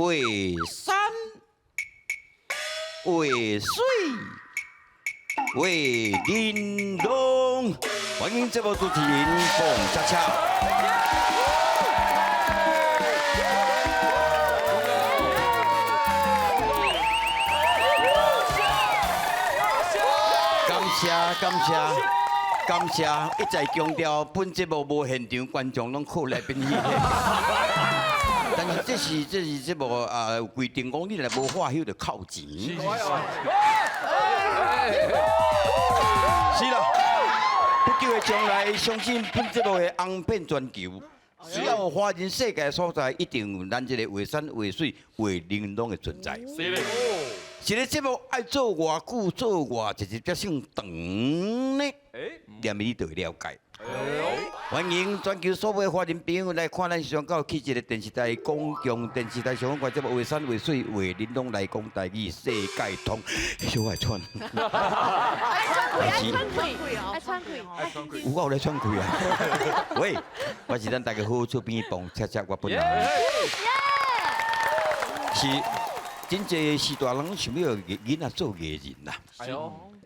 画山画水画玲瑯，歡迎節目主持人馮恰恰。感謝感謝感謝，一再強調本節目無現場觀眾攏靠來賓戲。但是這是節目啊有規定講，你若無歡喜就扣錢。是啦，不久的將來，相信本節目會紅遍全球。只要有華人世界所在，一定有咱這个畫山畫水畫玲瑯的存在。是嘞。這个節目愛做偌久，做偌一集才算長呢？連你就會了解。歡迎全球所有華人朋友來看咱上到去一个電視台公共電視台上個節目畫山畫水畫玲瑯來講台語世界通，小愛喘。愛喘氣，愛喘氣，愛喘氣，愛喘氣。有我有咧喘氣啊！喂，我是咱大家好厝邊馮恰恰我本人。是，真濟時大人想欲囡仔做藝人啦。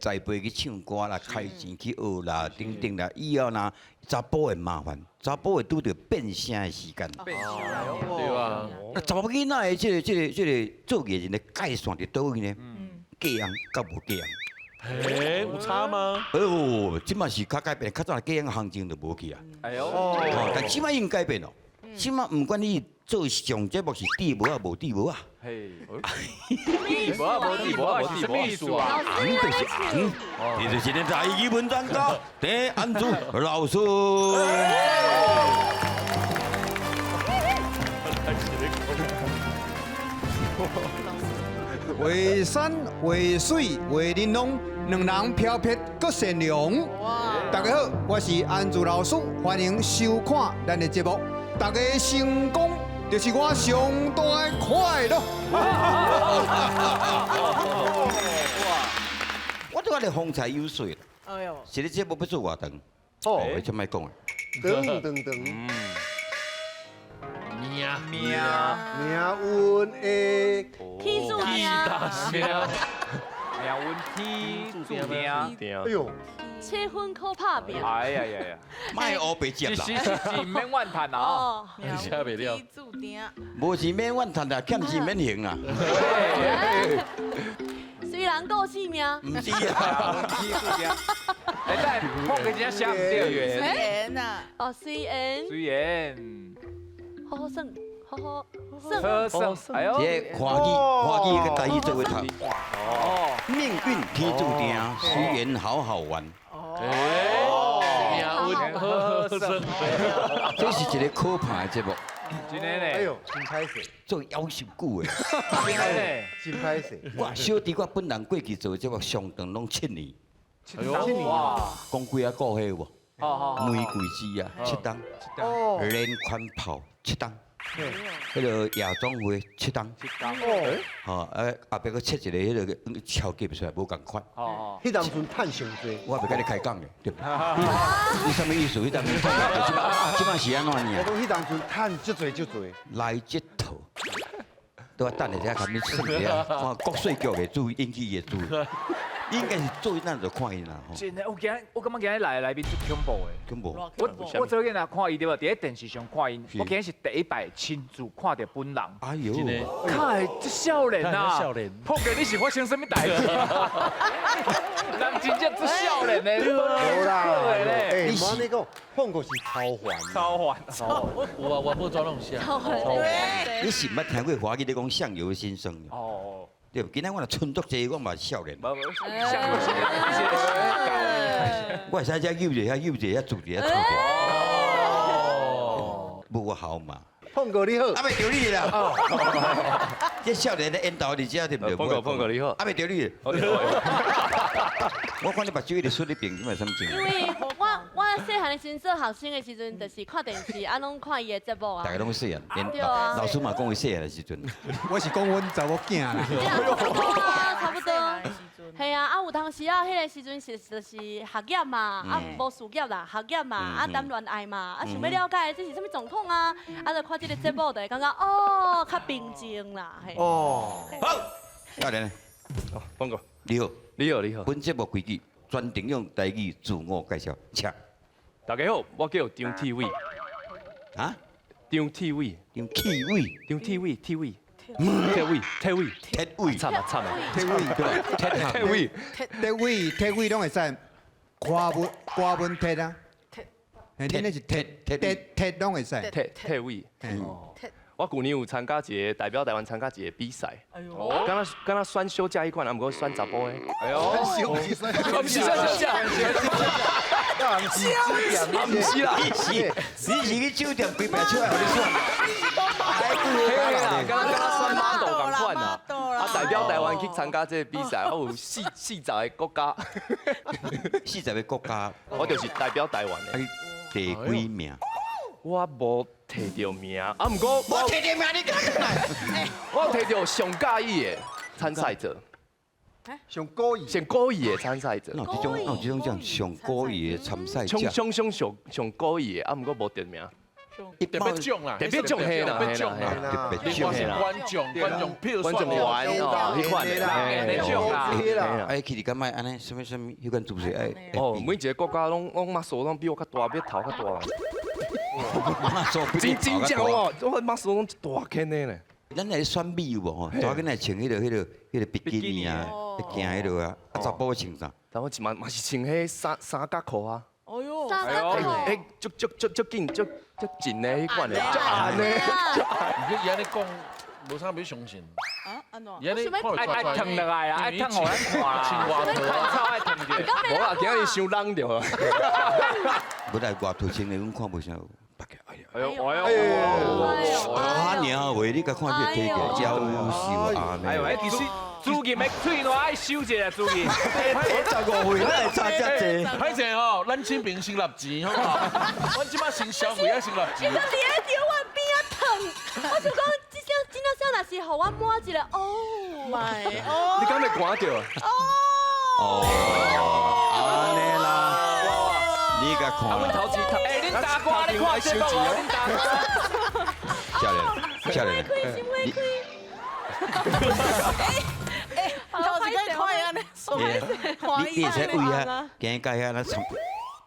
栽培去唱歌啦，開錢去學啦，等等啦，以後若查埔會麻煩，查埔會拄著變聲的時間。對啊。那查某囡仔的這個做藝人的界線佇佗位呢？嫁翁佮無嫁翁？欸，有差嗎？哎喲，這馬是較改變，較早嫁翁行情就無去啊。哎喲。哦，但這馬已經改變咯。這馬毋管你做上節目是戴帽仔無戴帽仔。嘿。無啊無戴帽仔是啥物意思啊？紅就是紅，這就是咱台語文專家鄭安祖老師。畫山畫水畫玲瑯，兩人飄撇閣善良。大家好，我是安祖老師，歡迎收看咱的節目。大家成功就是我上大的快樂。我對我的風采有水。哎喲，這个節目欲做偌長？哦，這莫講啊。長長長。命命命運的天注定。命運天注定。哎喲。七分靠拍拚。哎呀呀呀！莫烏白接啦。是是是，免怨嘆啊。寫袂了。注定。無錢免怨嘆啦，欠錢免還啊。雖然顧性命。毋是啊。天注定。哎，但碰個真正寫毋對耶。隨緣啊。哦，隨緣。隨緣。好好耍，好好耍。好耍。哎喲。這個華語，華語佮台語做伙讀。哦。命運天注定，隨緣好好玩。哦，命運好耍。這是一個可怕的節目。真的咧。哎喲，真歹勢。做夭壽久的。真的咧。真歹勢。我小弟我本人過去做節目上長攏七年。7年啊。講幾仔個月有無？玫瑰枝啊，七冬。哦。連環炮七冬。彼个夜總會七冬。哦。吼，後壁閣切一个彼个超級出來，無仝款。哦。彼當陣趁上濟。我袂佮你開講的，對不對？你啥物意思？彼當陣趁這擺這擺是按怎爾？我講彼當陣趁足濟足濟。來這套，都等下遮共你算一下，看國稅局的注意引起伊的注意。應該是做咱就看伊啦。真的，我今日我感覺今日來的來賓足恐怖的。恐怖。我昨日若看伊對無？佇咧電視上看伊，我今日是第一擺親自看著本人。哎喲，看這少年啊！少年。碰哥，你是發生啥物代誌？人真正足少年的。無啦，欸，你按呢講，碰哥是超凡。超凡。有啊，我報紙攏有寫。超凡。你是毋捌聽過華語咧講相由心生？哦。對，今仔我若穿足濟，我嘛是少年。無無，相由心生。我會使遮扭一下，扭一下，做一下，做一下。哦。無我好嘛。碰哥你好。啊，袂著你啦。這少年咧緣投佇遮對毋對？碰哥碰哥你好。啊，袂著你。我看你目睭一直縮咧邊，這嘛啥物情？因為我細漢的時陣做學生的時陣，就是看電視，啊，攏看伊的節目啊。大家攏細漢，連老師嘛講伊細漢的時陣。我是講阮查某囝啦。差不多啊，差不多。係啊，啊有當時啊，彼个時陣是就是學業嘛，啊無事業啦，學業嘛，啊談戀愛嘛，啊想欲了解這是啥物狀況啊，啊就看這个節目就會感覺哦較平靜啦。哦，好，教練，哦，峰哥，你好，你好，你好。本節目規矩，全程用台語自我介紹，請。大家好，我叫張鐵偉。啊？張鐵偉。張鐵偉。張鐵偉，鐵偉。鐵偉，鐵偉，鐵偉。慘啊慘啊！鐵偉，鐵偉，鐵偉，鐵偉攏會使，歌文歌文鐵啊。鐵，你那是鐵鐵鐵攏會使。鐵鐵偉。我舊年有參加一个代表台灣參加一个比賽，敢若敢若選小姐彼款，啊毋過選查埔的。哎呦，選小姐，毋是選小姐，毋是啦，你是去酒店規排出來予你選？嘿啦，敢若敢若選 model 仝款啊，啊代表台灣去參加這个比賽，我有40個國家，40個國家，我就是代表台灣的。第幾名？我無提著名，啊，毋過無提著名，你敢來？我有提著上佮意的參賽者，上故意，上故意的參賽者。哪有這種，哪有這種講上故意的參賽者？上上上上上故意的，啊，毋過無得名。特別獎啦，特別獎嘿啦，特別獎啦，特別獎是觀眾，觀眾票觀眾員哦，彼款的啦。哎，其實敢愛按呢，啥物啥物，彼款姿勢愛。哦，每一个國家攏攏馬手攏比我較大，比頭較大。真真正哦，我馬手攏一大圈的呢。咱來選美有無吼？查某囡仔穿彼个比基尼啊，行彼落啊，啊查埔穿啥？查某嘛嘛是穿彼三角褲啊。哎呦，三角褲。欸，足足足足緊，足足緊的彼款的，足硬的。你伊按呢講，無啥欲相信。啊，按怎？伊按呢愛愛褪落來啊，愛褪予咱看啦。愛褪者。無啦，今日傷冷著啊。本來外頭穿的，阮看無啥。哎呦哎呦！啊娘喂，你共看這個體格，夭壽啊！哎呦，其實主任的喙瀾愛收一下，主任。15歲，哪會差遮濟？歹勢吼，咱這邊先納錢，好無？阮這擺先消費，愛先納錢。伊就佇咧吊我邊仔褪，我想講，這聲真正聲若是予我摸一下，哦 my 哦！你敢會寒著？哦，按呢啦，你共看。啊，阮頭前，欸，恁大哥咧看節目哦，恁大哥。少年，少年。心會哎，頭一個看按呢，你會使為遐行到遐咱參，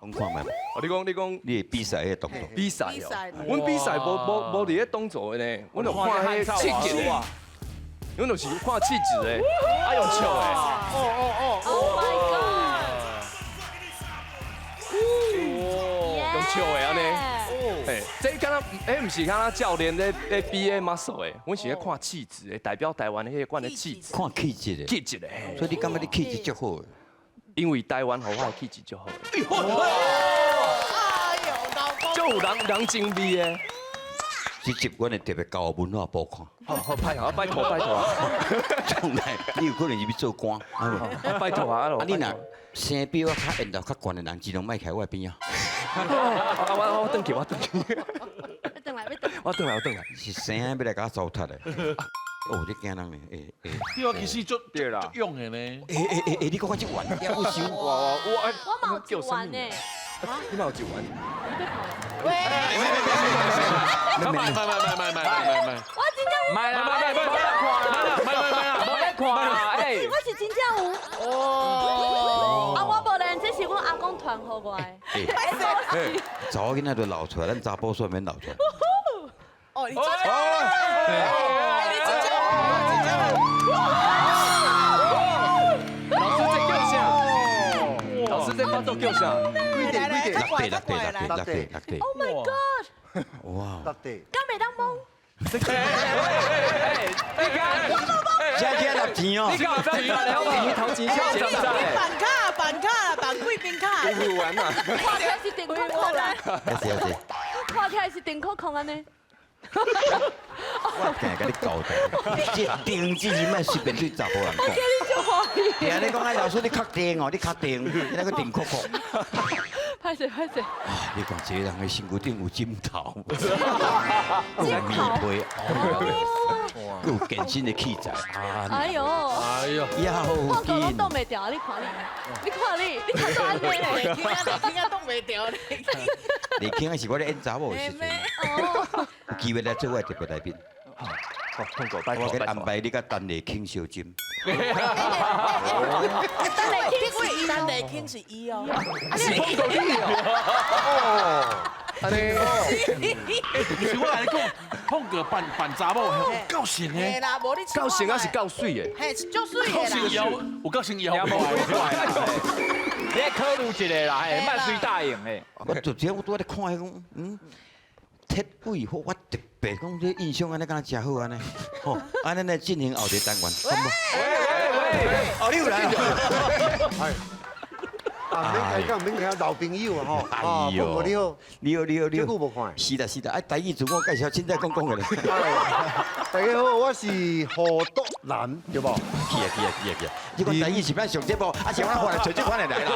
講看覓？哦，你講你講，你比賽彼个動作。比賽哦，阮比賽無無無佇咧動作的呢，阮就看彼刺激的，阮就是看刺激的，啊用笑的。哦哦哦！Oh my god！用笑的按呢。哎，這敢若，欸，毋是敢若教練咧咧比彼 muscle 的，阮是咧看氣質的，代表台灣的彼款的氣質。看氣質的。氣質的。所以你感覺你氣質足好的？因為台灣予我的氣質足好。哎呦，老公。足有人人情味的。這集阮會特別交文化部看。好，好，拜託，拜託，拜託。將來你有可能入去做官。拜託啊！啊，你若生比我較緣投較懸的人，盡量莫徛我邊仔。啊，我我轉去，我轉去。欲轉來，欲轉。我轉來，我轉來。是生欲來共我糟蹋的。哦，你驚人呢？欸欸。對啊，其實足足勇的呢。欸欸欸欸，你閣看這圓，夭壽。哇哇我我嘛有一元呢。你嘛有一元？喂！賣賣賣賣賣賣賣賣！我真正有。賣啦賣賣賣賣賣賣賣看啦！哎，我是真正有。哦。啊，我無練，這是阮阿公傳予我的。欸，查某囡仔都流出來，咱查埔煞免流出來。哦，你真正，你真正，真正。老師這叫啥？老師這發作叫啥？幾塊幾塊？六塊六塊六塊六塊。 Oh my god！哇！六塊。敢袂當摸？你看，遮遮納錢哦！你搞真錢，頭錢笑真你辦卡辦卡辦貴賓卡。有玩嘛？看起來是定扣扣啦。是啊是。看起來是定扣扣按呢。我定共你交代，這定之前莫隨便對查埔人講。我今日足歡喜。對啊，你講啊，老師你確定哦，你確定，你那個定扣扣。歹勢歹勢。啊，你看這個人的身軀頂有枕頭，枕頭棉被。哦，閣有健身的器材。哎呦，哎呦，要放狗攏緊。擋袂牢，你看你，你看你，你看到按呢咧。聽啊，聽啊，擋袂牢。你聽是我咧演查某的時陣，有機會來做我的特別來賓。好，通過，拜託，我給你拜託。安排你佮陳麗卿相針。陳麗卿是伊哦。是碰到你哦。安呢，不是我來講，碰個扮扮查某，夠型的。嘿啦，無你夠型還是夠水的？嘿，足水夠的啦。型腰，有夠型腰。你考慮一下啦，嘿，萬水大贏的。我昨天我拄仔咧看彼講，鐵偉好，我特別講這印象按呢敢若誠好按呢，吼，按呢來進行後一個單元，好無？喂喂喂，哦，你有來啊？啊，免開講，免講，老朋友啊吼。哎呦，你好，你好，你好，你好。這久無看。是啦是啦，啊，台語自我介紹，凊彩講講個咧。大家好，我是何篤南，對無？是啊是啊是啊是啊，你講台語是咱上節目，啊是我換來找這款的來啦。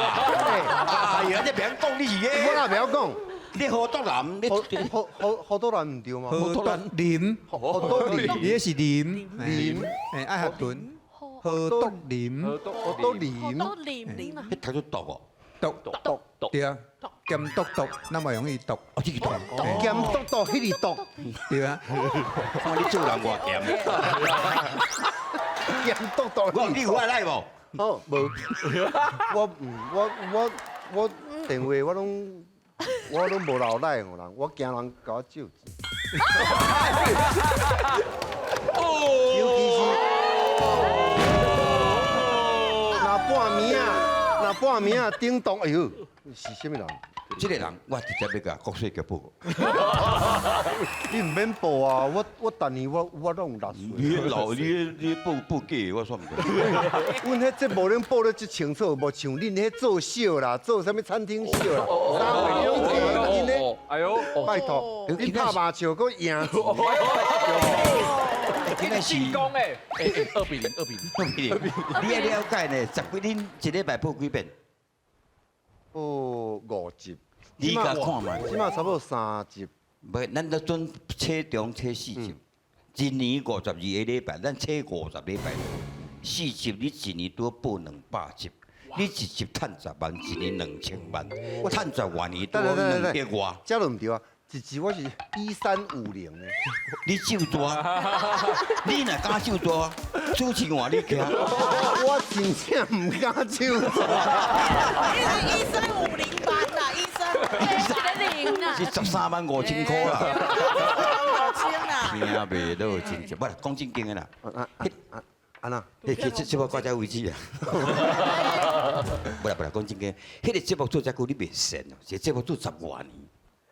哎呀，你袂曉講你是我哪袂曉講？你何篤南？你何篤南毋對嗎？何篤林，何篤林，你那是林林，哎，愛學屯，何篤林，何篤林，何篤林啊！你讀做毒哦？毒毒毒對啊，鹹毒毒，那麼容易毒。哦，這個毒，鹹毒毒，彼個毒，對啊。看你做人偌鹹。鹹毒毒。我你有愛來無？哦，無。我我我我電話我攏。我攏無留來予人，我驚人共我借錢。尤其是若半暝啊，若半暝啊，叮當，哎呦，是啥物人？這個人我直接欲共國稅局報。你毋免報啊，我逐年我攏有納稅。你老你你報報假，我煞毋知。阮彼節目恁報得這清楚，無像恁彼做秀啦，做啥物餐廳秀啦，三會兩提恁咧。哎呦，拜託，你拍麻將閣贏。今仔是進攻誒，2比0，2比0，2比0。你愛了解呢？十幾恁一禮拜報幾遍？報5集。你共看嘛？這馬差不多3集。無，咱都準切中切4集，一年52個禮拜，咱切50禮拜，4集你一年拄報200集，你一集趁10萬，一年2000萬，趁10外年拄2億外。這都毋對啊！一集我是1350呢。你手大，你若敢手大，主持換你徛。我真正毋敢手大。你是1350萬啦，醫生。是13萬5千塊啦。五千啦。聽袂落真正，無啦，講正經的啦。按怎？彼個節目到這為止啊。無啦無啦，講正經，彼個節目做遮久你袂善哦，這個節目做10外年。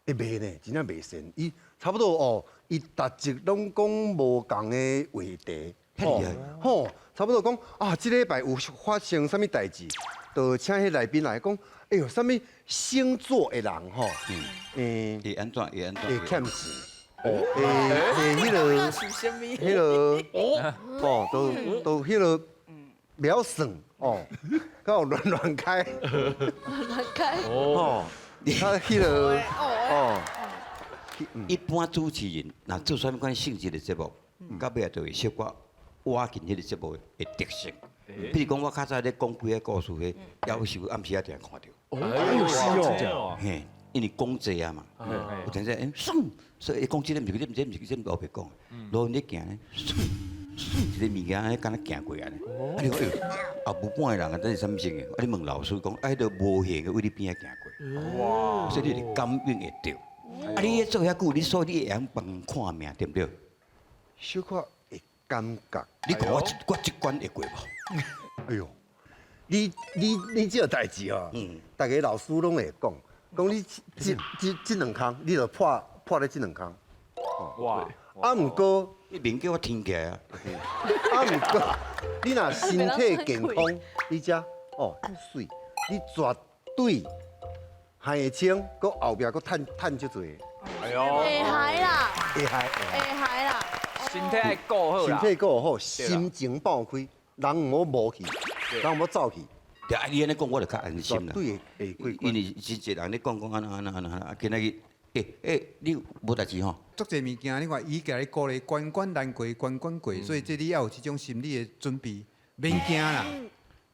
欸，袂呢，真正袂善。伊差不多哦，伊逐集攏講無仝的話題，吼，吼，差不多講啊，這禮拜有發生啥物代誌，就請彼來賓來講，哎喲，啥物星座的人吼，會按怎？會按怎？會欠錢，哦，會會彼个，彼个，哦，都彼个袂曉算，哦，閣有亂亂開，亂開，哦。他彼个哦，一般主持人若做啥物款性質的節目，到尾仔就會小可挖緊彼個節目的特色。比如講，我較早咧講幾個故事，彼夭壽暗時仔定看著。哎呦，是哦，嘿，因為講濟啊嘛，有陣時欸，爽，所以講這個毋是這，毋是這，毋是這，烏白講。路咧行咧，爽爽一個物件，安呢敢若行過按呢。啊，你講哎喲，啊無半個人啊，這是啥物性的？啊，你問老師講，啊，彼個無形的位你邊仔行過。哇！所以你就感應會著。啊，你做遐久，你所以你會曉幫看命，對毋對？小可會感覺。你看我我這關會過無？哎喲，你這個代誌哦，逐个老師攏會講，講你這兩空，你就破破咧這兩空。哇！啊，毋過你免叫我聽起來啊。啊，毋過你若身體健康，你才哦媠，你絕對還會清，閣後壁閣趁趁足濟。哎喲，會害啦，會害，會害啦。身體愛顧好啦，身體顧好，心情放開，人毋好無去，人毋好走去。對啊，你按呢講，我就較安心啦。絕對會過關。因為真濟人咧講講按怎按怎按怎，啊，今仔日欸欸，你無代誌吼？足濟物件，你看伊共你鼓勵關關難過關關過，所以這你要有這種心理的準備，免驚啦，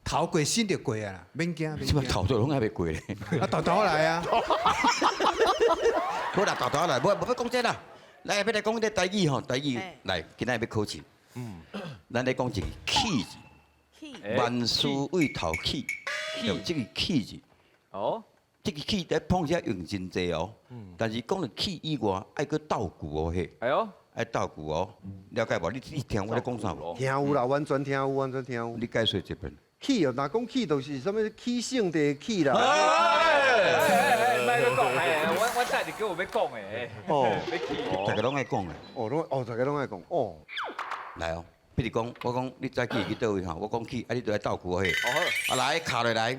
頭過身就過啊啦，免驚。這擺頭都攏還袂過咧。啊，頭頭來啊！好啦，頭頭來，無無欲講這啦，來欲來講這台語吼，台語來，今仔日欲考試。嗯，咱咧講一個起字，萬事為頭起，用這個起字。哦。這個起佇碰遮用真濟哦，但是講到起以外，愛閣鬥句哦嘿。哎喲，愛鬥句哦，了解無？你你聽我咧講啥無？聽有啦，完全聽有，完全聽有。你解說一遍。起哦，若講起就是啥物起性地起啦。哎哎，莫閣講，哎，我等下叫我欲講的。哦，欲起。大家攏愛講的。哦，攏哦，大家攏愛講哦。來哦，比如講，我講你早起去佗位吼，我講起，啊你就愛鬥句嘿。啊來，敲落來。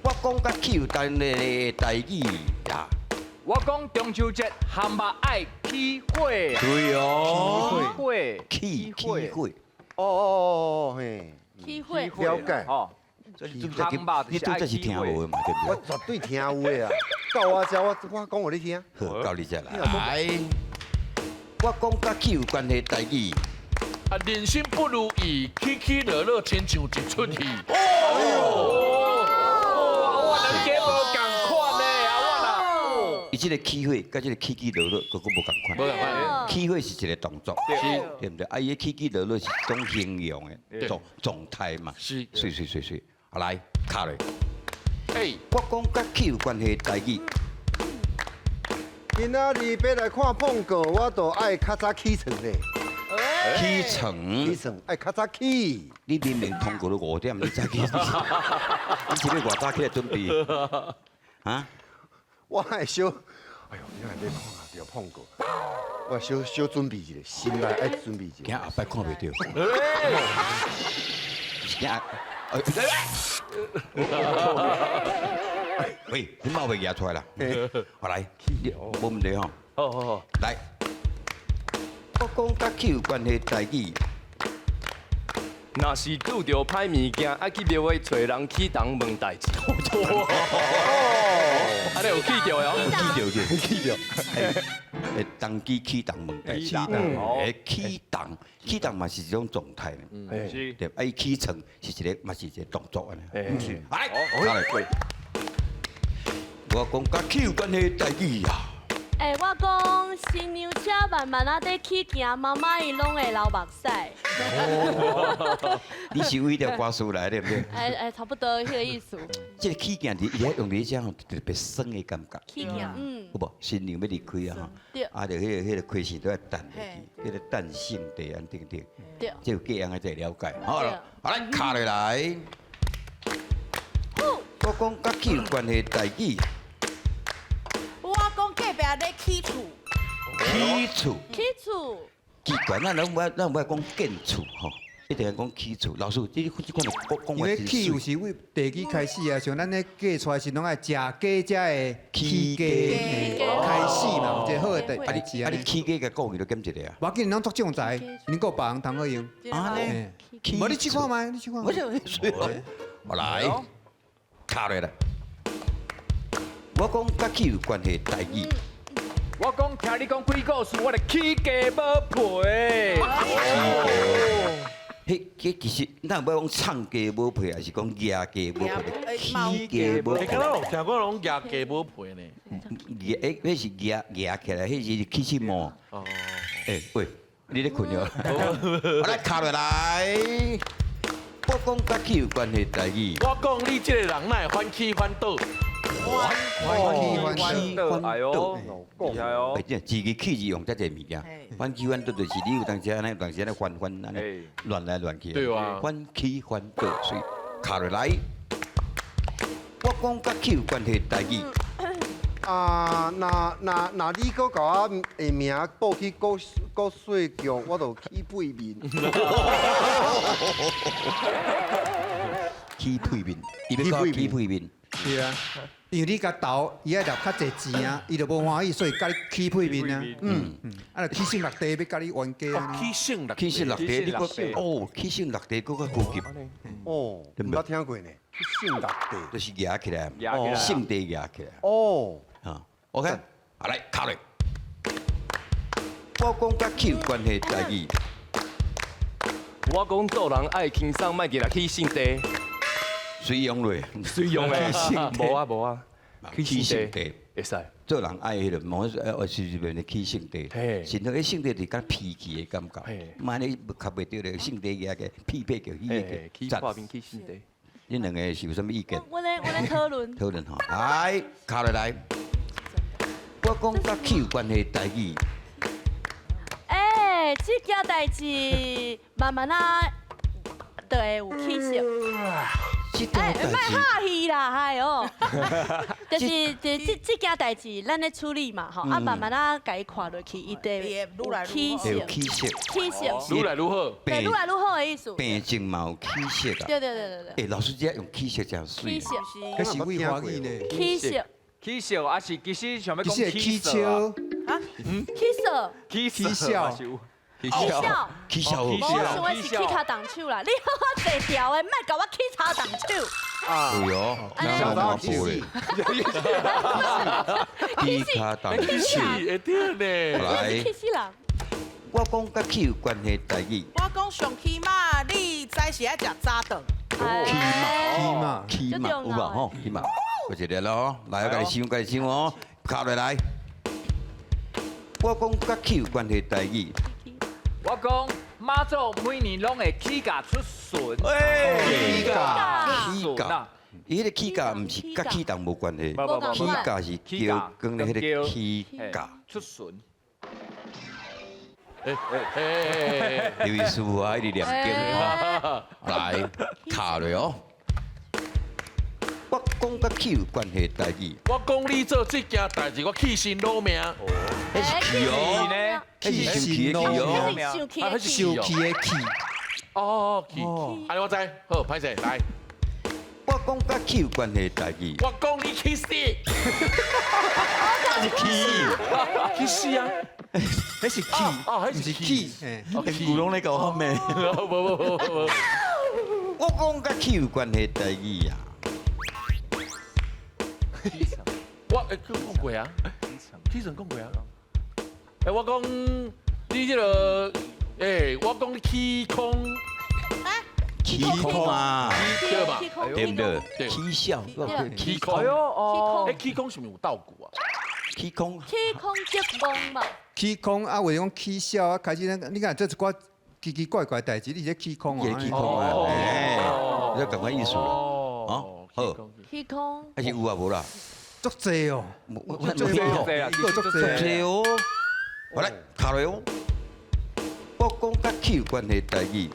我講佮起有關的台語啦。我講中秋節蚶肉愛起火。對哦。起火。起起火。哦哦哦哦嘿。起火。了解。哦。你拄則是聽無的嘛，對不對？我絕對聽有的啊！到我遮，我我講予你聽。好，到你這來。我講佮起有關係台語。啊，人生不如意，起起落落，親像一齣戲。哦。我兩家無仝款呢，啊我啦。伊這個起火，佮這個起起落落，閣閣無仝款。無仝款。起火是一個動作，對毋對？啊，伊起起落落是一種形容的狀狀態嘛。是。媠媠媠媠，啊來，敲落。哎，我講佮起有關係台語。今仔日欲來看碰哥，我都愛較早起床咧。起床。起床愛較早起。你明明通告都5點，你早起？你是欲偌早起來準備？啊？我愛小，哎喲，你若欲看著碰哥，我小小準備一下，心內愛準備一下。驚後擺看袂著。驚，喂，你帽袂舉出來啦？好來，無問題吼。好好好，來，我講佮起有關係台語。若是拄著歹物件，愛去廟會揣人起乩問代誌。啊，你有起著哦？起著去，起著。欸，當機起乩問代誌。欸，起乩，起乩嘛是一種狀態。是。對，啊，伊起床是一個，嘛是一個動作按呢。是。來，來。我講佮起有關係台語啊。欸，我講新娘車慢慢仔佇起行，媽媽伊攏會流目屎。你是為著歌詞來對不對？欸欸，差不多彼個意思。這個起行佇伊遐用佇遮吼，特別爽的感覺。起行，嗯。有無？新娘欲離開啊吼。對。啊，就彼個開始都愛等落去，彼個等性地安等等。對。這有各樣的這了解。好了，好來，敲落來。我講佮起有關係台語。我講隔壁咧起厝。起厝。起厝。奇怪，咱攏毋愛講建厝吼，一定愛講起厝。老師，這這款講講因為起有是為地基開始啊，像咱咧嫁出來時攏愛食雞才會起家開始嘛，有一個好的代誌啊。啊，你起家共講去就減一個啊。無要緊，攏足將才，恁閣別人通好用。啊咧，無你試看覓，你試看。我就我來，敲落來。我講佮起有關係台語。我講聽你講鬼故事，我就起雞無皮。彼彼其實，咱毋愛講唱雞無皮，還是講舉雞無皮？起雞無皮。欸，敢若有聽過攏舉雞無皮呢？舉，欸，彼是舉舉起來，彼是起翅毛。哦。欸，喂，你咧睏著？我來敲落來。我講佮起有關係台語。我講你這個人哪會反起反倒？反起反倒，哎喲，厲害哦！欸，這自己起字用遮濟物件，反起反倒就是你有當時按呢，有當時按呢翻翻按呢，亂來亂去。對啊。反起反倒，所以敲落來。我講佮起有關係台語。啊，若若若你閣共我的名報去國國稅局，我就起背面。起屁面，伊欲講起屁面。是啊，因為你共投，伊愛留較濟錢啊，伊就無歡喜，所以共你起屁面啊。嗯嗯，啊，就起性落地，欲共你冤家啊。起性落起性落地，你閣哦，起性落地閣較高級。哦，毋捌聽過呢。起性落地，就是夯起來，聖地夯起來。哦。啊， OK，好來，卡落。我講佮氣有關係代誌。我講做人愛輕鬆，莫日來起性地。隨用落，隨用的。無啊無啊，起性地會使。做人愛彼個，無是是起性地。真正彼性地是較脾氣的感覺。莫你較袂著咧，性地個屁屁叫起個。起破面起性地。恁兩個是有啥物意見？我咧討論。討論吼，來，卡落來。我講佮氣有關係代誌。欸，這件代誌慢慢啊，就會有起色。欸，莫哈戲啦，哎喲，就是這件代誌，咱咧處理嘛，吼，啊，慢慢啊，共伊看落去，伊就會有起色，有起色，起色，愈來愈好，對，愈來愈好的意思。病症嘛有起色啊。對對對對對。欸，老師這用起色真媠。起色，彼是為華語呢？起色，起色，啊是其實想欲講起笑啊？起色，起笑，起笑，起笑，無，我想的是起跤動手啦！你好好坐條的，莫共我起跤動手。哎喲，那我無咧。起跤動手，會對呢。來，氣死人！我講佮氣有關係代誌。我講上起碼你知是愛食早頓。起碼，起碼，起碼，有無吼？起碼，過一個咯，來，我家己想，家己想哦，卡落來。我講佮氣有關係代誌。我講媽祖每年攏會起價出巡。起價，起價，伊彼個起價毋是佮起動無關係，起價是叫講咧彼個起價出巡。劉醫師傅啊，一直念經吼，來卡落哦。我講佮氣有關係代誌。我講你做這件代誌，我氣死老命。彼是氣哦，彼是生氣的氣哦，啊，是生氣的氣。哦，氣。安呢我知，好，歹勢來。我講佮氣有關係代誌。我講你去死。那是氣，去死啊！彼是氣，哦，毋是氣。牛攏咧搞好咩？無無無無。我講佮氣有關係代誌啊。我欸，講過啊，起床講過啊。欸，我講你這個，欸，我講你起空，起空啊，對吧？對不對？起笑，起空。哎喲哦，欸，起空是毋是有道具啊？起空，起空激光嘛。起空啊，有講起笑啊，開始你看這一寡奇奇怪怪代誌，你是起空啊？起空啊，欸，你共款意思啦。哦，好。起空。還是有啊無啦？足濟哦，足濟哦，足濟哦。我來卡落哦。我講佮氣有關係代誌。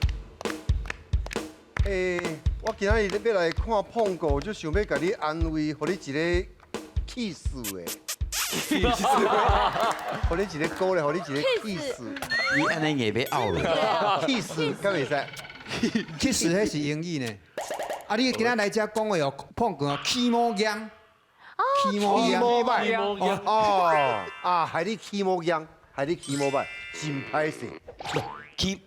欸，我今仔日欲來看碰哥，就想欲共你安慰，予你一个氣勢的，氣勢，予你一个鼓勵，予你一个氣勢。你按呢硬欲拗落。氣勢，敢袂使？氣勢彼是英語呢。啊，你今仔來遮講話哦，碰哥起毛僵。起毛歹哦啊，害你起毛僵，害你起毛歹，真歹勢。起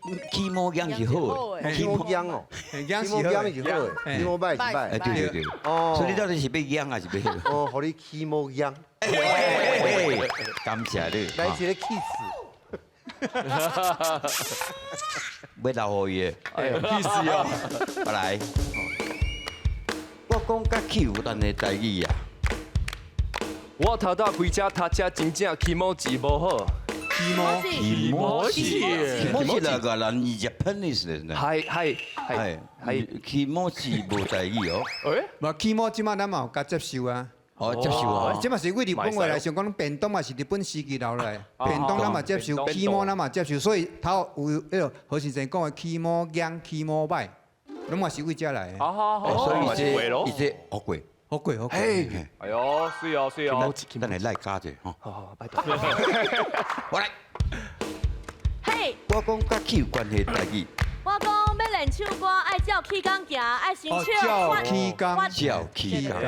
毛僵是好的，起毛僵哦，起毛僵是好的，起毛歹是歹。哎，對對對，哦，所以你到底是欲僵還是欲？哦，予你起毛僵。感謝你。來一个氣死。欲留予伊的，氣死哦！我來，我講佮氣有關係代誌啊。我頭拄開車踏車真正起毛子無好。起毛起毛起毛那個人 Japanese 的呢？係係係係起毛子無代誌哦。欸，無起毛這馬咱嘛有共接受啊。哦，接受啊。這嘛是對日本話來想講，便當嘛是日本時期留來，便當咱嘛接受，起毛咱嘛接受，所以頭有彼个何先生講的起毛僵、起毛歹，攏嘛是對遮來的。好好好，所以這伊這好貴。好貴好貴。哎喲，媠哦媠哦，等下來加者吼。好好，拜託。我來。嘿。我講佮氣有關係代誌。我講欲練唱歌，愛照起工行，愛先唱。照起工，照起工，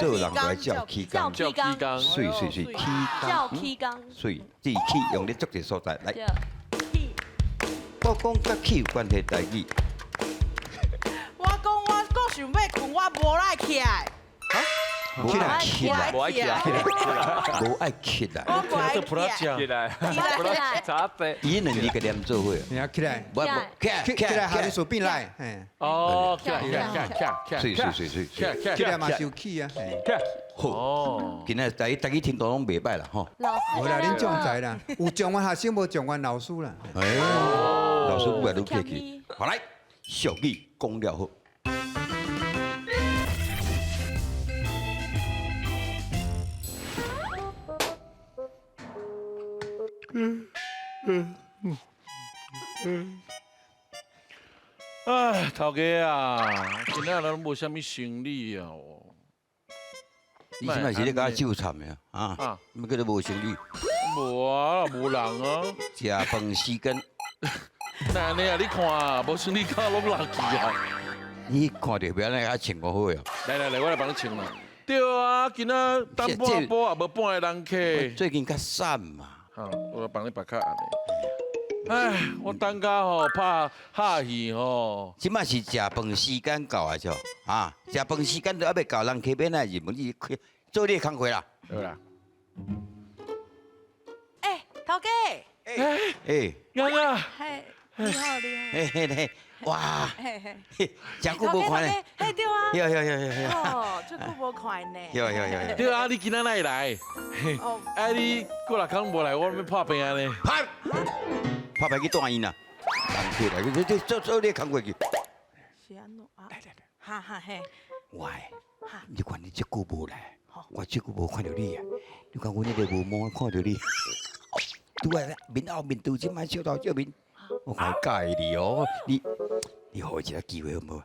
做人愛照起工，照起工，媠媠媠，起照起工，媠，這起用咧足濟所在來。我講佮氣有關係代誌。我講我閣想欲睏，我無愛起來。無愛起來，無愛起來，無愛起來。我這普拉醬起來，普拉茶啡。伊兩字個念做伙。你起來，無起來，起來，下面隨便來。哦，起來，起來，起來，水水水水，起來嘛是有氣啊。好，哦，今仔日大家聽到攏袂歹啦，吼。老師，無啦，恁將才啦，有狀元學生，無狀元老師啦。哎，老師越來越客氣。好來，俗語講了好。唉，頭家啊，今仔日攏無啥物生理啊！你這擺是咧共我糾纏的啊？什麼叫做無生理？無啊，無人啊。食飯時間。哪按呢啊？你看，無生理敢攏垃圾啊！你看著欲按呢，較穿我好啊。來來來，我來幫你穿啦。對啊，今仔等半晡也無半个人客。最近較散嘛。好，我來幫你別較按呢。唉，我等下吼拍拍戲吼。這擺是食飯時間到啊，就啊，食飯時間都猶未到，人客欲來入門，你做你的工課啦。對啦。欸，頭家。欸。娘啊。嘿，你好，你好。嘿嘿嘿，哇。嘿嘿。真久無看咧。嘿對啊。有有有有有。哦，這久無看呢。有有有有。對啊，你今仔哪會來？哦。啊，你過六工無來，我欲破病呢。拍。拍牌去大醫院啦，人客來，你做做你工課去。是按怎啊？來來來，哈哈嘿。喂，你看你這久無來，我這久無看著你啊！你看阮彼个無毛看著你，拄仔面後面拄這擺小頭照面，我看佮意你哦，你予我一个機會好無？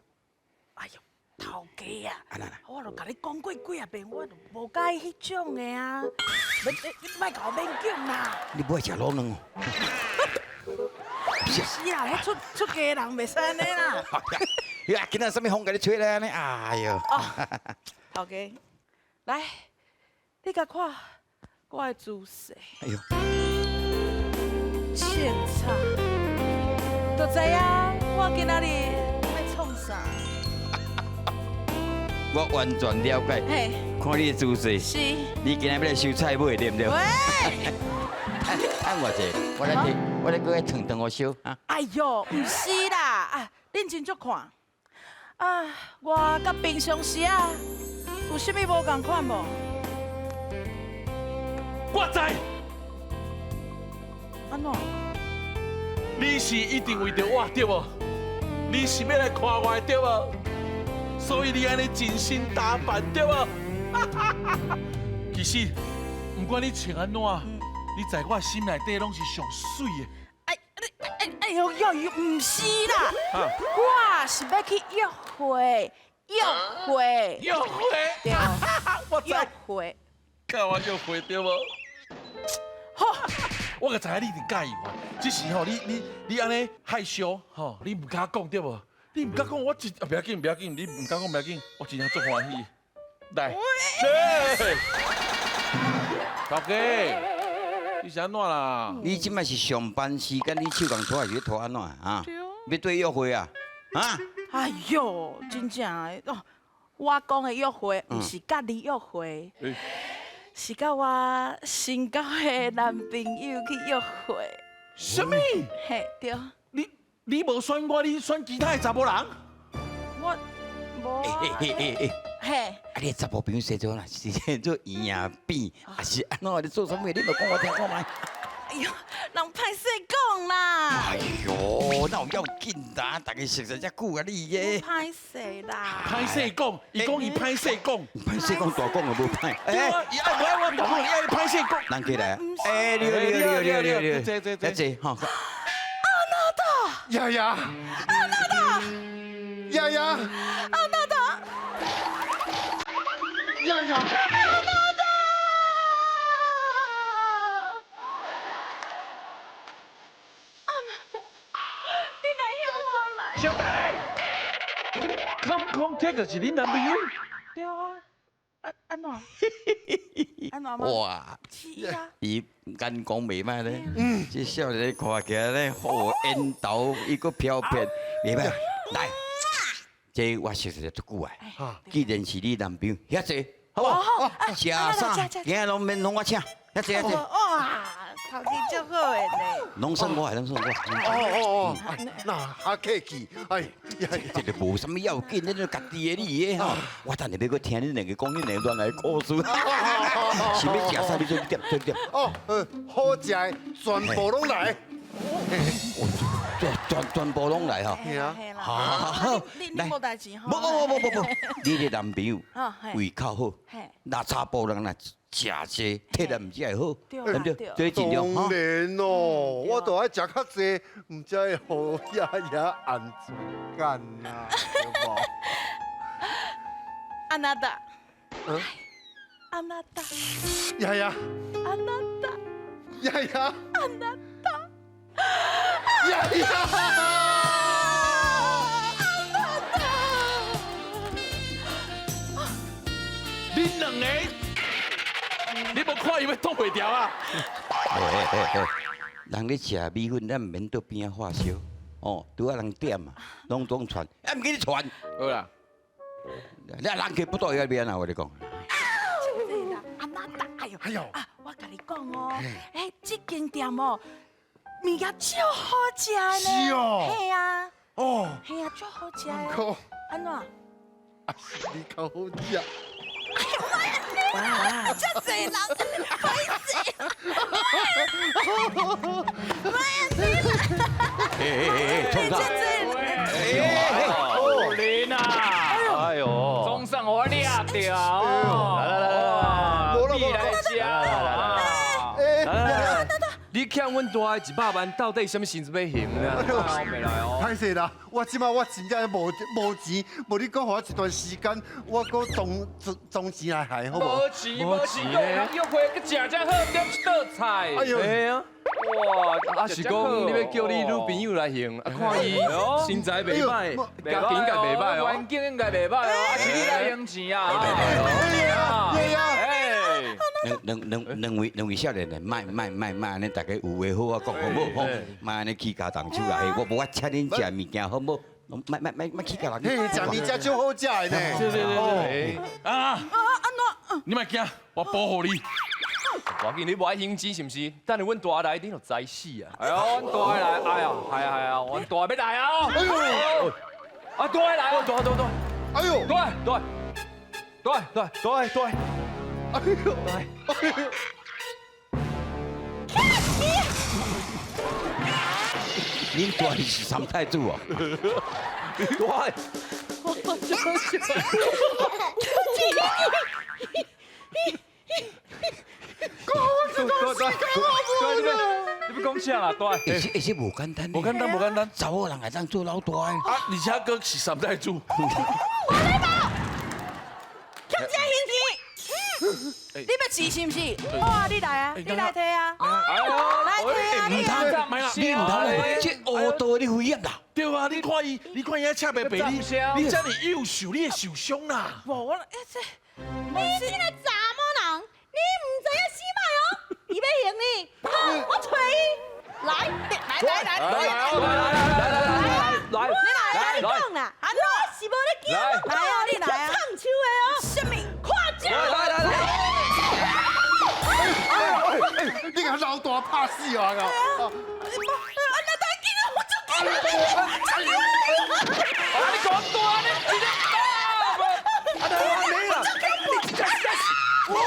哎喲，頭家啊，我就共你講過幾仔遍，我就無佮意彼種的啊，你莫共我勉強啦。你無愛食滷卵哦？是啊，彼出家人袂使按呢啦。呀，今仔啥物風共你吹來按呢？哎喲！哦，頭家，來，你共看我的姿勢。哎喲，穿插，就知影我今仔日欲創啥。我完全了解。嘿，看你的姿勢，是。你今仔欲來收菜尾對毋對？喂。按偌濟，我來提，我來閣來燙燙予燒啊。哎喲，毋是啦，啊，認真足看。啊，我佮平常時啊，有啥物無仝款無？我知。按怎？你是一定為著我對無？你是欲來看我的對無？所以你按呢精心打扮對無？其實，毋管你穿按怎，你在我心內底攏是上媠的。哎，哎哎喲喲喲，毋是啦，我是欲去約會，約會，約會，對，我知。約會，佮我約會對無？好，我就知影你一定佮意我，只是吼你按呢害羞吼，你毋敢講對無？你毋敢講，我真啊，不要緊不要緊，你毋敢講不要緊，我真正足歡喜。來，頭家，你是按怎啦？你這擺是上班時間，你手仝拖還是欲拖按怎啊？欲對約會啊？啊？哎喲，真正的哦，我講的約會，毋是佮你約會，是佮我新交的男朋友去約會。啥物？嘿，對。你無選我，你選其他的查某人？我無。嘿。啊！你查某朋友生做哪？是做圓啊扁，還是按怎？你做啥物？你無講我聽看覓。哎喲，人歹勢講啦。哎喲，哪有要緊啦？大家熟似遮久啊，你耶。歹勢啦。歹勢講，伊講伊歹勢講。歹勢講大講就無歹。對啊，伊愛無愛我大講，伊愛歹勢講。人過來啊！哎，你好，你好，你好，你好，你好，坐坐坐，坐吼。丫丫，阿娜達，丫丫，阿娜達，丫丫，阿娜達，你哪会我來？小妹，敢講這個是恁男朋友？對啊，按怎？按怎嗎？哇！是啊。伊眼光袂歹咧，這少年看起來咧，好緣投，伊閣飄撇，袂歹。來，這我熟識足久啊。既然是你男朋友，遐濟，好無？食啥？今日攏免攏我請，遐濟遐濟。哇，頭家足好的呢。攏算我的，攏算我。哦哦哦，那較客氣，哎呀，這個無啥物要緊，你都家己的你的吼。我等下欲閣聽恁兩個講恁兩個戀愛故事。是欲食啥？你做點做點。哦，好食的全部攏來。全部攏來吼。係啊。好，你無代誌吼。無無無無無，你的男朋友胃口好，若查埔人若食濟，體力毋才會好，對不對？所以盡量當然咯，我都愛食較濟，毋才會予爺爺安全感啊，對無？あなた。あなた。爺爺。あなた。爺爺。あなた。爺爺。恁兩个，你無看伊欲擋袂牢啊？人咧食米粉，咱毋免倒邊仔發燒，哦，拄仔人點啊，攏總傳，啊毋記得傳。好啦，你人客不到遐邊啊，我跟你講。阿那達，哎呦，哎呦，啊，我共你講哦，哎，這間店哦，物件足好食呢。是哦。嘿啊。哦。嘿啊，足好食的。按怎？啊，是你較好食。哇！遮濟人，歹勢。哎哎哎，創啥？哎呦，林啊！哎呦，總算予我掠著哦！來來來來，你來食來來來來，你欠阮大的100萬，到底啥物時陣欲還啊？歹勢啦，我這擺我真正無錢，無你閣予我一段時間，我閣裝錢來還好無？無錢無錢，閣有人約會，閣食遮好，點一道菜。哎呦，啊！哇，啊是講你欲叫你女朋友來還，啊看伊身材袂歹，家境應該袂歹哦，環境應該袂歹哦，啊是你來還錢啊？對啊，對啊。兩位少年的，莫莫莫莫按呢，大家有話好好講好無？吼，莫按呢起跤動手啦，我無我請恁食物件好無？莫莫莫莫起跤人。嘿，食物件足好食的呢。對對對對。啊啊！你莫驚，我保護你。無要緊，你無愛還錢是毋是？等下阮大來，你就知死啊！哎呦，阮大來，哎呦，係啊係啊，阮大欲來啊！哎呦，啊大來啊，大大大，哎呦，大大大大大大。哎呦！哎呦！恁大是三太子哦？大，我就是。你欲講啥啦？大，欸，這無簡單，無簡單，無簡單。查某人會當做老大的。啊，而且閣是三太子。無禮貌，欠錢還錢。你欲錢是毋是？好啊，你來啊，你來提啊。來提啊！你毋通，你毋通，這烏道你危險啦。對啊，你看伊，你看伊遐赤白白，你你遮爾幼瘦，你會受傷啦。無我，欸這，你這个查某人，你毋知影死歹哦，伊欲還你，好，我揣伊，來來來來來來來來來來，你來你講啦，我是無咧驚，我講你來啊，唱秋的哦，啥物？看這，來來來。你共老大拍死我啊！啊，那太緊了，我足驚，足驚！啊，你講大，你真正大！啊，你啦，你真正死！哎呦，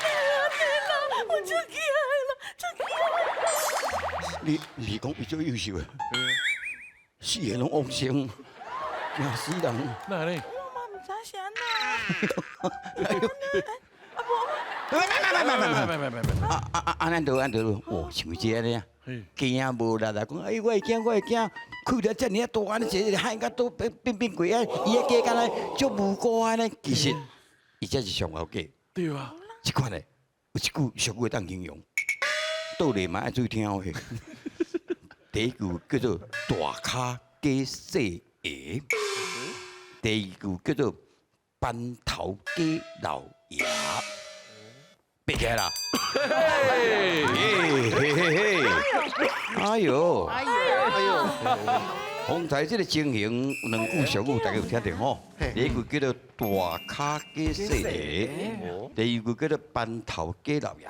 哎呀，天哪，我足驚了，足驚！你毋是講伊足優秀的，四个攏往生，驚死人。哪呢？我嘛毋知是按怎。慢慢慢慢慢慢慢慢。啊啊啊！按怎按怎哦，像這按呢啊，驚無力啦，講哎，我會驚，我會驚，開了遮爾啊大，按呢一個漢甲都變變變鬼啊，伊个假敢若足無辜按呢，其實伊才是上後假。對啊。這款的有一句俗語會當形容，倒來嘛愛注意聽哦。第一句叫做大跤加細鞋，第二句叫做班頭加老爺。背起來啦！嘿嘿嘿嘿！哎呦！哎呦！哎呦！方才這个情形，兩句俗語大家有聽著吼？第一句叫做大跤假細鞋，第二句叫做班頭假老爺。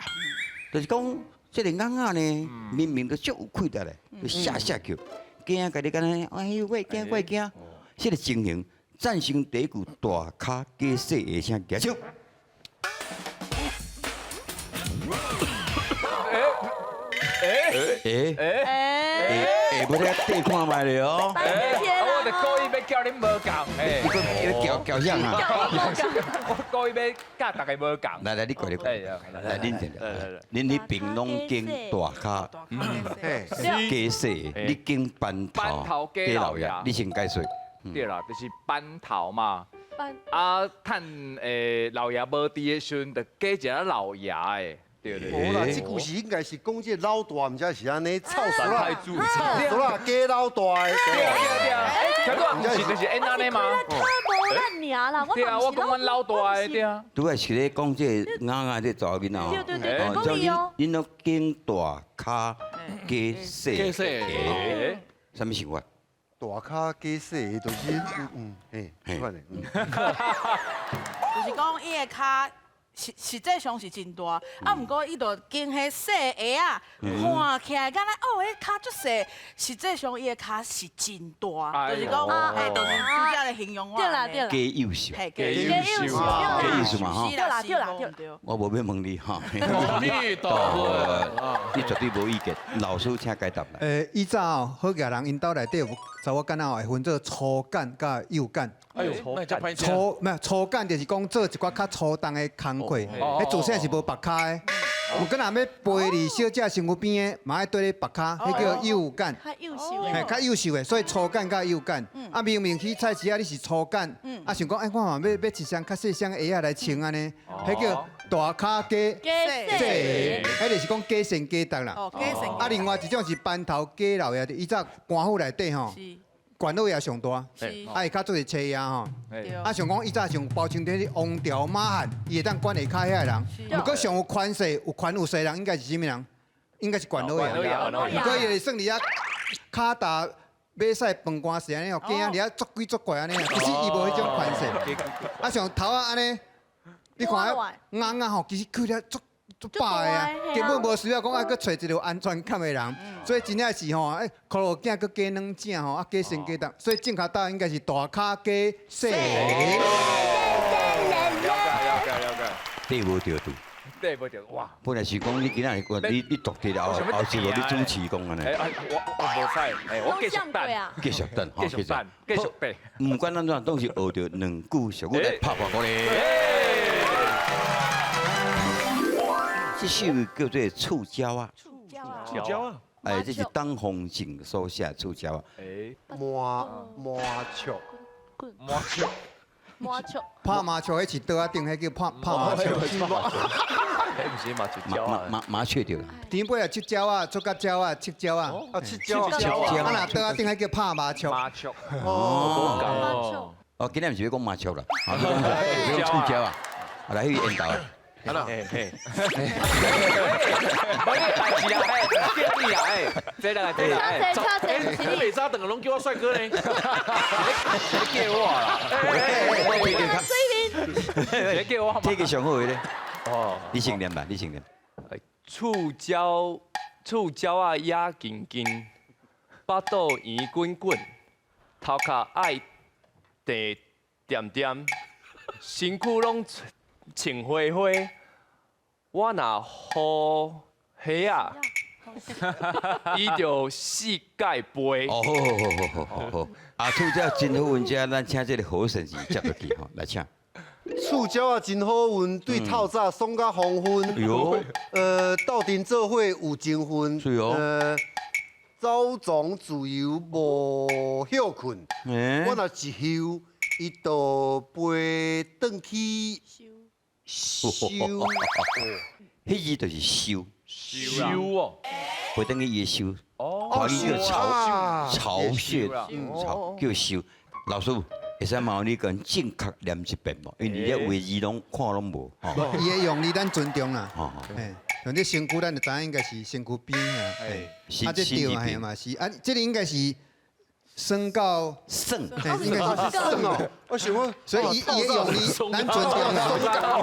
就是講，這个囡仔呢，明明都足有氣力的，就嚇嚇叫，驚共你敢若，哎呦，我會驚，我會驚。這个情形，贊成第一句大跤假細鞋，請舉手。欸欸欸，無咧對看覓咧哦。我就故意欲叫恁無仝，你閣欲叫叫啥啊？我故意欲教大家無仝。來來，你過來，來恁聽，恁彼邊攏揀大跤假細，你揀班頭假老爺，你先解說。對啦，就是班頭嘛。啊，趁老爺無佇的時陣，就加一个老爺的。對對對。無啦，這句是應該是講這個老大，毋知是按呢，臭死啦，臭死啦，假老大的。對對對。可是毋是就是按按呢嗎？他無咱爾啦，對啊，我講阮老大的對啊。拄仔是咧講這個囡仔這查某囡仔哦。對對對，講伊哦。恁攏揀大跤假細鞋，啥物想法？大跤假細鞋就是嘿，這款的。就是講伊的跤。實際上是真大，啊，毋過伊就揀彼細鞋仔，看起來敢若哦，彼跤足細，實際上伊的跤是真大，就是講，嘿，就是拄才咧形容我。對啦對啦。假幼秀。假幼秀，假幼秀嘛吼。對啦對啦對。我無欲問你吼。你你絕對無意見，老師請解答啦。以早哦，好額人𪜶兜內底有查某囡仔會分做粗簡佮幼簡。哎呦，粗毋粗簡就是講做一寡較粗重的工課，彼自細是無縛跤的。毋過若欲陪佇小姐身軀邊的，嘛愛綴咧縛跤，彼叫幼簡。較幼秀的。嘿，較幼秀的，所以粗簡佮幼簡。啊，明明去菜市仔你是粗簡，啊想講哎，我嘛欲買一雙較細雙的鞋仔來穿按呢，彼叫大跤加細鞋，彼就是講假善假重啦。啊，另外一種是班頭假老爺，以早官府內底吼。官老爺上大，啊，伊較做是車爺吼，啊，像講以早像包青天王朝馬漢，伊會當管下跤遐个人，毋過上有權勢、有權有勢的人，應該是啥物人？應該是官老爺。毋過伊會算佇遐跤踏馬賽飯官勢按呢吼，驚佇遐作鬼作怪按呢，其實伊無彼種權勢。啊，像頭仔按呢，你看迄尪仔吼，其實去了足。足飽的啊，根本無需要講愛閣揣一個有安全感的人，所以真正是吼，哎，箍碌囝閣加軟正吼，啊加身加重，所以正確答案應該是大跤加細鞋。了解了解了解。對無對對。對無對，哇！本來是講你今仔日你你獨佇後後一個你主持講按呢。哎，我無使，哎，我繼續等，繼續等，繼續等，繼續等。毋管按怎，攏是學著兩句俗語來拍破鼓咧。這首叫做《觸礁》啊，觸礁啊，哎，這是董風靜所寫的《觸礁》啊。哎，麻麻雀，麻雀，麻雀，拍麻雀，彼是桌仔頂，彼叫拍拍麻雀。彼毋是麻雀鸟啊，麻麻雀對啦。甜尾啊，七鸟啊，竹角鸟啊，七鸟啊。啊，七鸟，七鸟。啊，若桌仔頂彼叫拍麻雀。麻雀。哦，哦，今日毋是欲講麻雀啦，欲講觸礁啊，來去緣投。好啦，嘿嘿，無你代誌啊，嘿，叫你啊，嘿，這個這個，哎，你每早等個攏叫我帥哥呢？你叫我啦，你叫我，這個上好的咧，哦，你先念吧，你先念。觸礁，觸礁啊，野緊緊，腹肚圓滾滾，頭殼愛甜恬恬，身軀攏穿花花。我若予虾仔，伊就世界杯。哦，好好好好好好。啊，触礁真好运，遮咱請這個何先生接落去吼，來請。觸礁啊，真好運，對透早爽到黃昏。喲，鬥陣做伙有情分。是哦。走總自由無歇睏。我若一休，伊就飛轉去。修，彼字就是修，修哦，飛轉去伊的修，華語叫巢巢穴，巢叫修。老師，會使麻煩你共正確念一遍無？因為你這話字攏看攏無。伊的用字咱尊重啦。嘿，像這身軀，咱就知影應該是身軀邊啊。啊，這對啊，嘛是啊，這個應該是算到算，应该是算哦。我想讲，所以伊伊用力，咱尊重。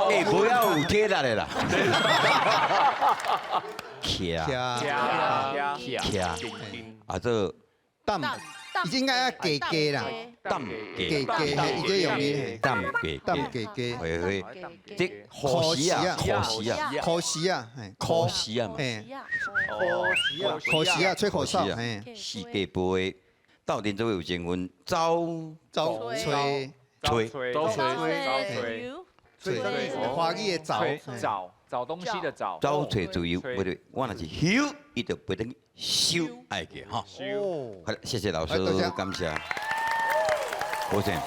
哎，不要有贴力的啦。徛徛徛啊，这担，应该要加加啦，担加加，伊这用力，担加担加加，会会，这可惜啊，可惜啊，可惜啊，可惜啊嘛，可惜啊，可惜啊，吹口哨，嘿，四界杯，斗阵做伙有情分，走走吹吹走吹走吹吹，华语的找找找东西的找，走揣自由，不对，我若是休，伊就不等收，爱记哈。收，好，谢谢老师，感谢。郭先，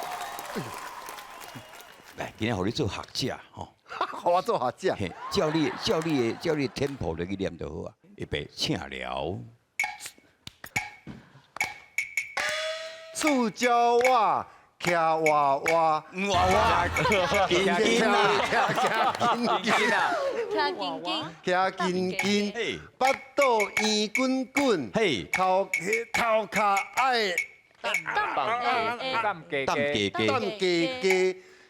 来，今日予你做学者吼，予我做学者，照你照你的照你的 tempo 来去念就好啊。预备，请了。厝鸟仔徛娃娃，娃娃，紧紧啊，徛紧紧啊，徛紧紧，徛紧紧，腹肚圆滚滚，嘿，头头壳爱担担加担加担加加，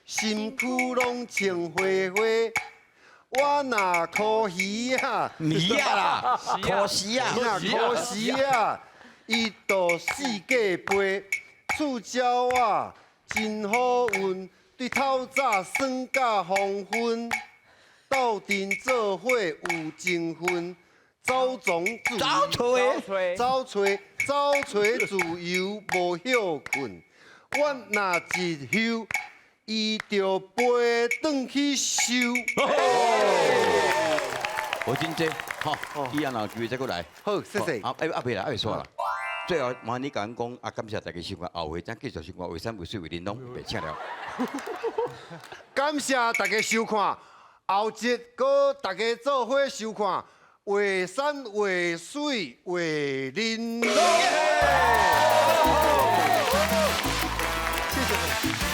身躯拢穿花花。我若可鱼仔，鱼仔啦，可惜啊，若可惜啊，伊就四界飞。厝鸟仔真好运，对透早耍到黄昏，斗阵做伙有情分，走总自走揣走揣走揣自由无歇困。我若一休，伊就飞转去收。无真济，吼，以后若有机会再过来。好，谢谢。啊，哎，阿未啦，阿未煞啦。最后，麻烦你共阮讲，啊，感谢大家收看，后回再继续收看，画山画水画玲珑，别请了。感谢大家收看，后集阁大家做伙收看，画山画水画玲珑。谢谢。